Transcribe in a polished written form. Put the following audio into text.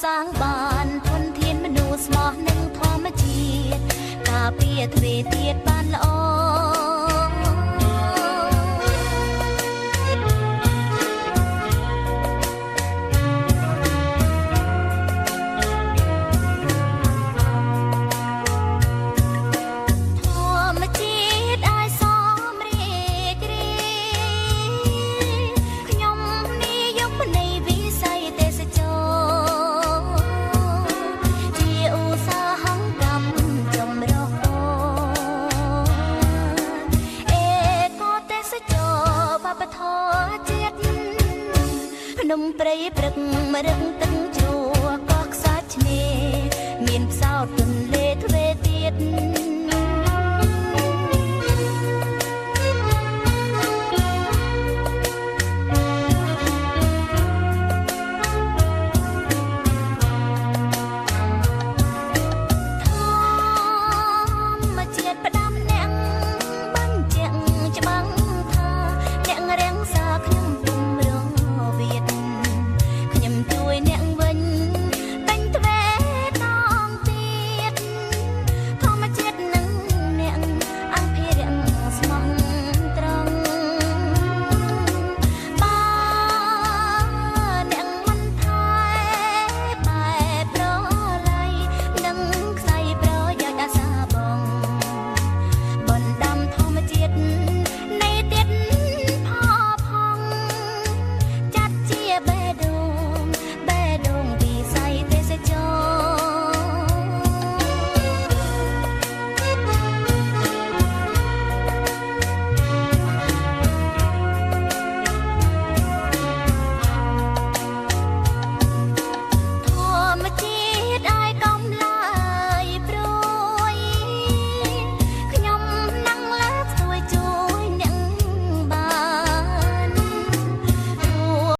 សាងបានធនធានមនុស្សស្មោះនឹងធម្មជាតិការពារទ្វេទៀតបានល្អភ្នំព្រៃព្រឹកមរឹកទឹកជ្រោះកោះខ្សាច់ឆ្នេរមានផ្សោតទន្លេទ្វេទៀត។